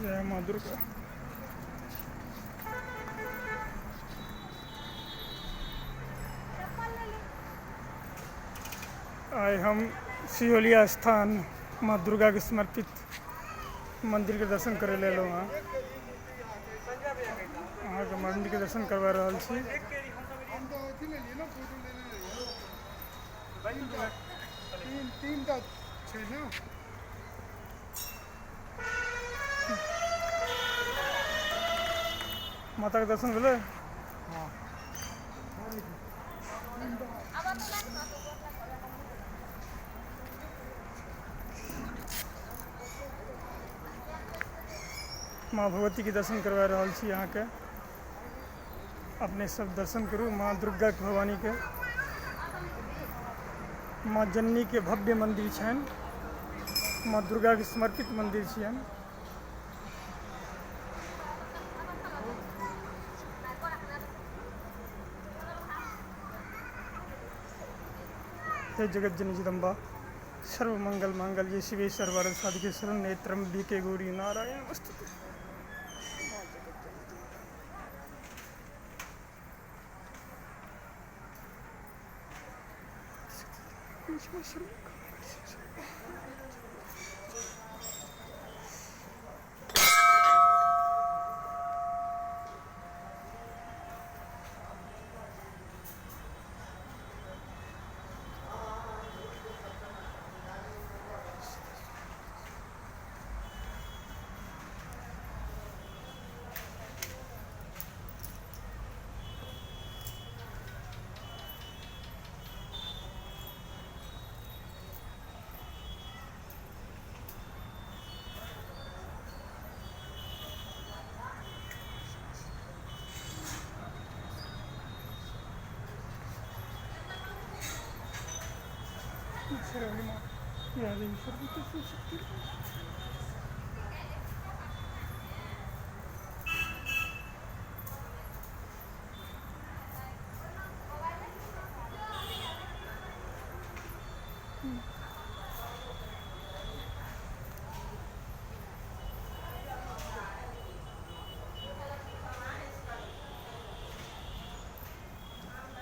जय माँ दुर्गा। आइ हम सिहोलिया स्थान माँ दुर्गाके समर्पित मन्दिरके दर्शन करै लए एलहुँ हँ। अहाँके मन्दिरके दर्शन करबा रहल छी। तीन छै ने। माताके दर्शन भेलै? हँ। माँ भगवतीके दर्शन करवा रहल छी अहाँके। अपने सब दर्शन करू माँ दुर्गा भवानीके। माँ जननीके भव्य मन्दिर छनि, माँ दुर्गाके समर्पित मन्दिर छियनि। हे जगत जननी जगदम्बा, सर्व मंगल मांगल्ये शिवे सर्वार्थ साधिके शरण्ये त्र्यंबिके गौरी नारायण नमस्तुते।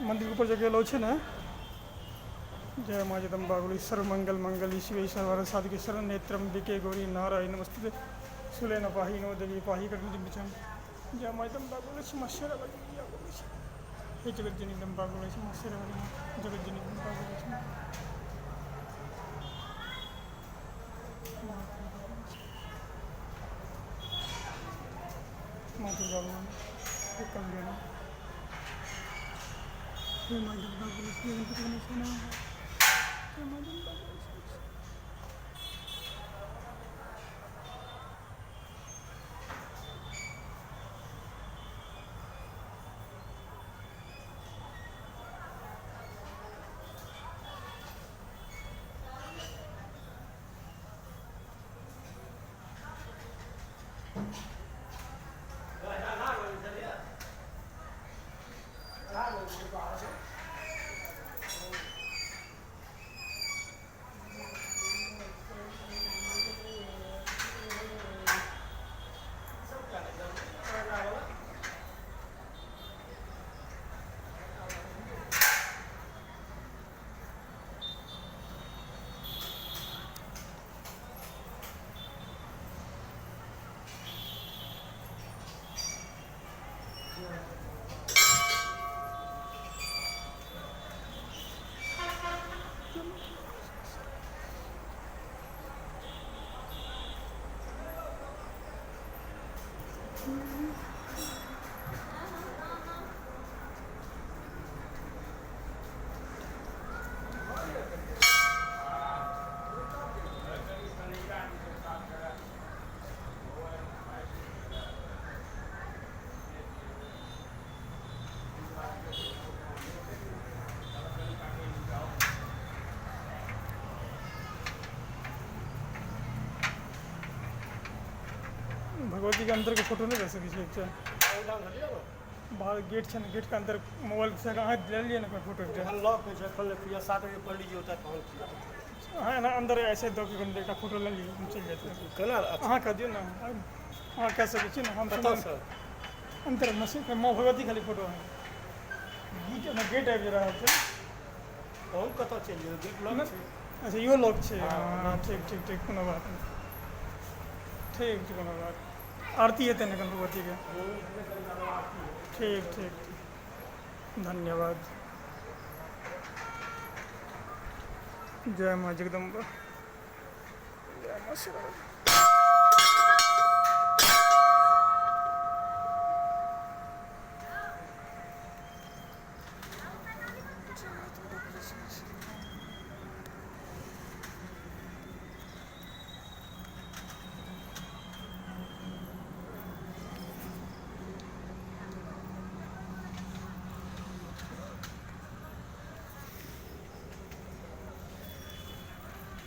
मंदिर के ऊपर जगह अलाउ छै ने। जय माँ जगदम्बा बोली सर्वमंगल मंगल शिवे सर्वार्थ साधिके शरण नेत्रम्बिके गौरी नारायण नमस्ते सुले न पाही नो देवी पाही कर बिचम। जय माँ जगदम्बा बोले समस्या वाली मैया बोले हे जगत जननी जगदम्बा बोले समस्या वाली जगत जननी जगदम्बा बोले। माँ दुर्गा भगवान हे कल्याण हे माँ जगदम्बा बोले श्री गणपति गणेश नमः। जय माँ जगदम्बा बोले। भगवती के अंदर के फोटो नहीं दे सकै छी। बाहर गेट छै ने, गेट के अंदर मोबाइल से अहाँ ले लिअ ने फोटो एकटा। लॉक होइ छै, एखन खुजत 7 बजे पंडीजी औता तहन खुजत। अहाँ एना अंदर ऐसे दऽ के एकटा फोटो लऽ लिअ, हम चलि जाइत। केना? अहाँ कह दियौ ने। अहाँ कए सकै छी ने हम कतऽसँ? अन्तर मशीन माँ भगवती खाली फोटो है गीत गेट आबि रहल छै। हम कतऽ चलि जेबै? गेट लॉक छै। अच्छा, इहो लॉक छै। हँ, ठीक ठीक ठीक, कोनो बात नहि। ठीक छै, कोनो बात। आरती हेतै ने एखन भगवतीके? ठीक ठीक ठीक, धन्यवाद। जय माँ जगदम्बा, जय माँ।